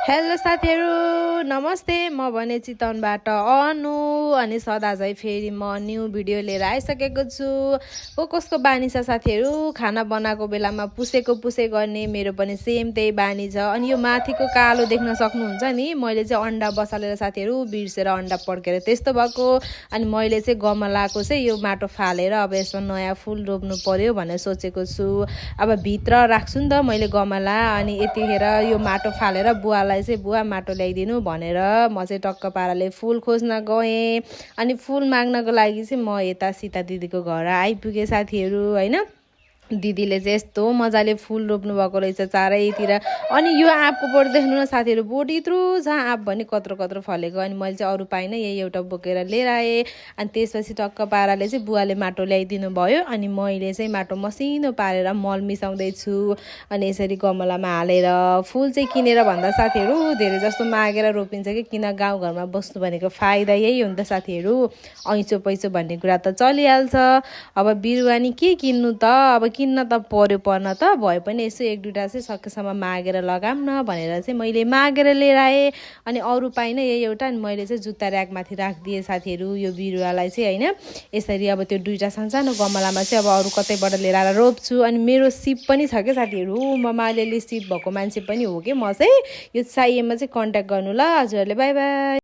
Hello साथीहरू नमस्ते म भने चितवनबाट अनु अनि सदा चाहिँ फेरि म न्यू भिडियो लिएर आइसकेको छु कसको बानी छ साथीहरू खाना बनाएको बेलामा पुसे गर्ने मेरो पनि सेम त्यही बानी छ अनि यो माथिको कालो देख्न सक्नुहुन्छ नि मैले चाहिँ अन्डा बसालेर साथीहरू बिर्सेर अन्डा पड्केर त्यस्तो भएको अनि मैले चाहिँ गमलाको चाहिँ यो माटो फालेर अब यसमा नयाँ फुल रोप्नु पर्यो भनेर सोचेको छु अब भित्र राख्छु नि त मैले गमला अनि यतिखेर यो माटो फालेर बुवालाई चाहिँ बुवा माटो ल्याइदिनु भनेर म चाहिँ टक्क पाराले फुल खोज्न गएँ अनि फुल माग्नको लागि चाहिँ म यता सीता दिदीको घर आइपुगेँ साथीहरू हैन दिदीले चाहिँ यस्तो मजाले फुल रोप्नु भएको रहेछ चारैतिर अनि यो आँपको बोट देख्नु न साथीहरू बोट यत्रो छ आँप भने कत्रो कत्रो फलेको अनि मैले चाहिँ अरू पाइनँ यही एउटा बोकेर लिएर आएँ अनि त्यसपछि टक्क पाराले चाहिँ बुवाले माटो ल्याइदिनु भयो अनि मैले चाहिँ माटो मसिनो पारेर मल मिसाउँदैछु अनि यसरी गमलामा हालेर फुल चाहिँ किनेर भन्दा साथीहरू धेरै जस्तो मागेर रोपिन्छ कि किन गाउँघरमा बस्नु भनेको फाइदा यही हो नि त साथीहरू ऐँचो पैँचो भन्ने कुरा त चलिहाल्छ अब बिरुवा नि के किन्नु त अब किन्न त पर्न त भए पनि यसो एक दुईवटा चाहिँ सकेसम्म मागेर लगाऊँ न भनेर चाहिँ मैले मागेर लिएर आएँ अनि अरू पाइनँ यही एउटा अनि मैले चाहिँ जुत्ता ऱ्याकमाथि राखिदिएँ साथीहरू यो बिरुवालाई चाहिँ होइन यसरी अब त्यो दुईवटा सानसानो गमलामा चाहिँ अब अरू कतैबाट लिएर आएर रोप्छु अनि मेरो सिप पनि छ क्या साथीहरू ममा अलिअलि सिप भएको मान्छे पनि हो कि म चाहिँ यो चाहिएमा चाहिँ कन्ट्याक्ट गर्नु ल हजुरहरूले बाई बाई।